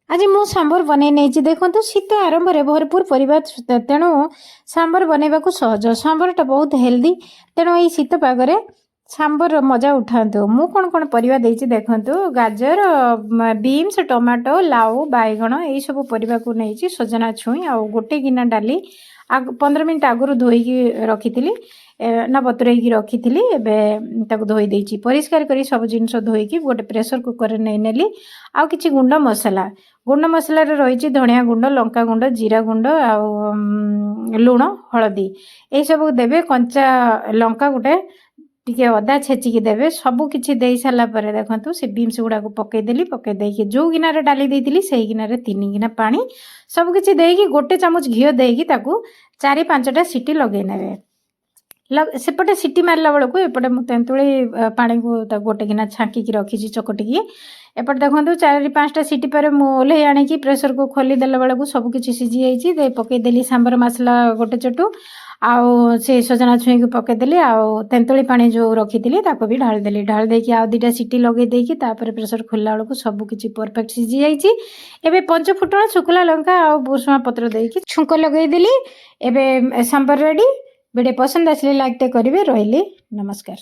ଆଜି ମୁଁ ସାମ୍ବର ବନେଇ ନେଇଛି। ଦେଖନ୍ତୁ, ଶୀତ ଆରମ୍ଭରେ ଭରପୁର ପରିବା, ତେଣୁ ସାମ୍ବର ବନେଇବାକୁ ସହଜ। ସାମ୍ବରଟା ବହୁତ ହେଲ୍ଦି, ତେଣୁ ଏଇ ଶୀତ ପାଗରେ ସାମ୍ବରର ମଜା ଉଠାନ୍ତୁ। ମୁଁ କ'ଣ କ'ଣ ପରିବା ଦେଇଛି ଦେଖନ୍ତୁ। ଗାଜର, ବିନ୍ସ, ଟମାଟୋ, ଲାଉ, ବାଇଗଣ, ଏଇସବୁ ପରିବାକୁ ନେଇଛି। ସଜନା ଛୁଇଁ ଆଉ ଗୋଟେ ଗିନା ଡାଲି ଆଗ 15 ମିନିଟ୍ ଆଗରୁ ଧୋଇକି ରଖିଥିଲି ନା ବତୁରେଇକି ରଖିଥିଲି। ଏବେ ତାକୁ ଧୋଇ ଦେଇଛି। ପରିଷ୍କାର କରି ସବୁ ଜିନିଷ ଧୋଇକି ଗୋଟେ ପ୍ରେସର କୁକରରେ ନେଇନେଲି। ଆଉ କିଛି ଗୁଣ୍ଡ ମସଲା। ଗୁଣ୍ଡ ମସଲାରେ ରହିଛି ଧଣିଆ ଗୁଣ୍ଡ, ଲଙ୍କା ଗୁଣ୍ଡ, ଜିରା ଗୁଣ୍ଡ ଆଉ ଲୁଣ, ହଳଦୀ, ଏଇସବୁ ଦେବେ। କଞ୍ଚା ଲଙ୍କା ଗୋଟେ, ଟିକେ ଅଦା ଛେଚିକି ଦେବେ। ସବୁ କିଛି ଦେଇ ସାରିଲା ପରେ ଦେଖନ୍ତୁ, ସେ ବିନ୍ସ ଗୁଡ଼ାକୁ ପକେଇଦେଲି। ପକେଇ ଦେଇକି ଯେଉଁ ଗିନାରେ ଡାଲି ଦେଇଥିଲି, ସେଇ ଗିନାରେ 3 ଗିନା ପାଣି, ସବୁ କିଛି ଦେଇକି ଗୋଟେ ଚାମଚ ଘିଅ ଦେଇକି ତାକୁ 4-5ଟା ସିଟି ଲଗେଇ ନେବେ। ସେପଟେ ସିଟି ମାରିଲା ବେଳକୁ ଏପଟେ ମୁଁ ତେନ୍ତୁଳି ପାଣିକୁ ତାକୁ ଗୋଟେ ଗିନା ଛାଙ୍କିକି ରଖିଛି ଚକଟିକି। ଏପଟେ ଦେଖନ୍ତୁ, 4-5ଟା ସିଟି ପରେ ମୁଁ ଓହ୍ଲେଇ ଆଣିକି ପ୍ରେସରକୁ ଖୋଲି ଦେଲା ବେଳକୁ ସବୁ କିଛି ସିଝି ଯାଇଛି। ପକେଇଦେଲି ସାମ୍ବର ମସଲା ଗୋଟେ ଚଟୁ, ଆଉ ସେ ସଜନା ଛୁଇଁକୁ ପକେଇଦେଲି, ଆଉ ତେନ୍ତୁଳି ପାଣି ଯେଉଁ ରଖିଥିଲି ତାକୁ ବି ଢାଳିଦେଲି। ଢାଳି ଦେଇକି ଆଉ 2ଟା ସିଟି ଲଗେଇ ଦେଇକି ତାପରେ ପ୍ରେସର ଖୋଲିଲା ବେଳକୁ ସବୁ କିଛି ପରଫେକ୍ଟ ସିଝି ଯାଇଛି। ଏବେ ପଞ୍ଚ ଫୁଟଣ, ଶୁଖିଲା ଲଙ୍କା ଆଉ ଭୃଷୁଙ୍ଗା ପତ୍ର ଦେଇକି ଛୁଙ୍କ ଲଗେଇଦେଲି। ଏବେ ସାମ୍ବର ରେଡ଼ି। ଭିଡ଼ିଓ ପସନ୍ଦ ଆସିଲେ ଲାଇକ୍ଟେ କରିବେ। ରହିଲି, ନମସ୍କାର।